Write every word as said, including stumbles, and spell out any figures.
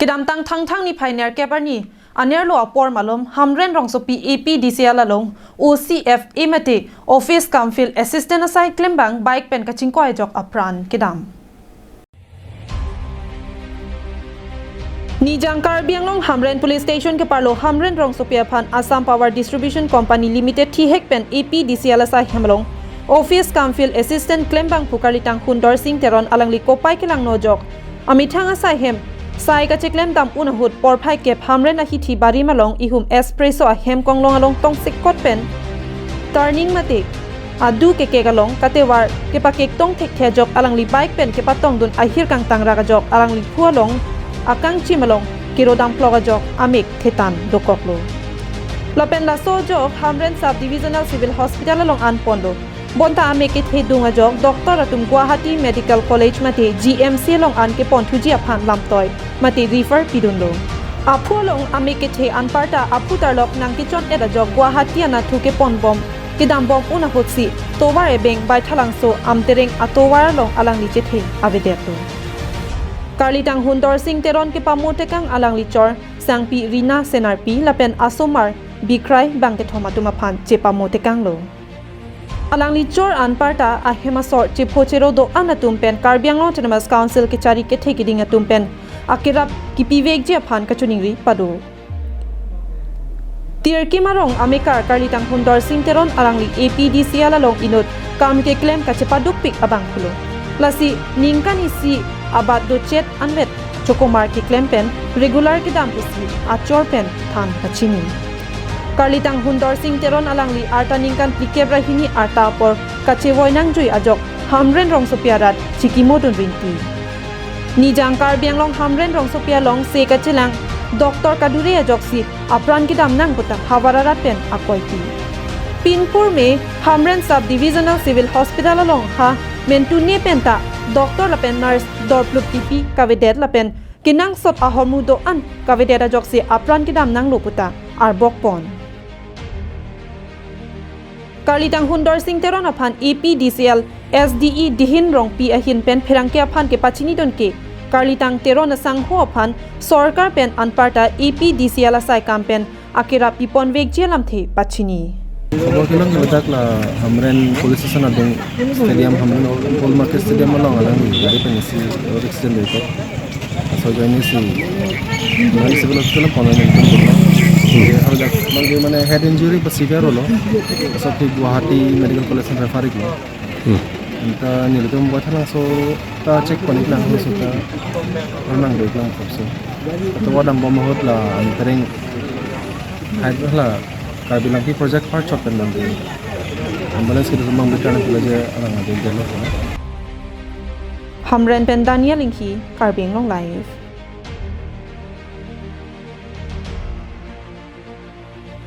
Kedamtang Thangthang niphai nerkep arni anerlo apor malom Hamren rongsopi A P D C L along O C F A mate Office cum Field Assistant asai klembang bike pen kachingkoi ajok apran kedam. Nijang Karbi Anglong Hamren Police Station keparlo Hamren rongsopi aphan Assam Power Distribution Company Limited thihek pen A P D C L asai hem along Office cum Field Assistant klembang phu karlitang Hundor Sing Teron alangli kopai kelangno ajok amethang asai hem sai kacheklem dam un ahut porphai kep Hamren ahithi barim along ihum Espresso ahem konglong along tongsekot pen turning mate adu kekek along katevar kepakek tong thekthe ajok alangli bike pen kepatong dun ahir kangtang rak ajok alangli phu along akangchim along kiro damplok ajok amek thetan dokoklo. Lapen laso ajok Hamren Sub Divisional Civil Hospital along an ponlo. Bonta amek kethe dung ajok doctor atum Guwahati Medical College mate G M C along an kepon thuji aphan lamtoi mate refer pidunlo. Aphu along amek kethe anparta aphu tarlok nangkechon-et ajok Guwahati anatthu keponbom kedambom un ahutsi tovar ebeng Baithalangso Amtereng atovar along alangli chethe avedetlo. Karlitang Hundor Sing Teron kepamo tekang alangli chor sangpi Rina Senarpi lapen asomar Bikrai bangkethom atum aphan chepamo tekanglo. Alangli chor anparta ahem asor chepho chero do-an atum pen Karbi Anglong Autonomous Council kechari kethe keding atum pen akerap kipivekji aphan kachiningri pado. Tirkim arong amekar karlitang Hundor Sing Teron alangli A P D C L along inut kam keklem kachepadukpik abang pulo. Lasi ningkan isi abat dochet anvet chokomar keklem pen regular kedam pusi achor pen than kachini. Karlitang Hundor Sing Teron alangli arta ningkan phlikep ra hini arta apor kachevoi nangjui ajok Hamren rongsopi arat chikimodun rinti. Nijang Karbi Anglong Hamren rongsopi along se kachelang doctor kadure ajoksi apran kedam nang puta havar arat pen akoipi. Pinpur me Hamren Sub Divisional Civil Hospital along ha mentune penta doctor lapen nurse dorplup tipi kavedet lapen kenangsot ahormu do-an kavedet ajoksi apran kedam nanglo puta arbok pon. Karlitang Hundor Sing Teron aphan A P D C L S D E Dihin Rongpi ahin pen pherangke aphan kepachinidun ke karlitang Teron asangho aphan sorkar pen anparta A P D C L asai kam pen akerap piponvekji alamthe pachini. Khobor kelong ke ladak la Hamren Police Station adung Stadium Hamren Old Market Stadium along alangli gari pen isi road accident dei ko. So join isi mane civil hospital pon nang tum tum. Ye har jak mane mane head injury ba severe lo. So ke Guwahati Medical College refer iklo. Hmm. Anta nelitum Baithalangso ta check pon iklang so ta nang do iklang so. Atovar dambom ahut la Amtereng hai la Karbi Langpi project part chot pen dam de. Ambulance kita sumang bukan pula je orang ada jalan. Hamren pen Daniel Inghi, Karbi Anglong Live.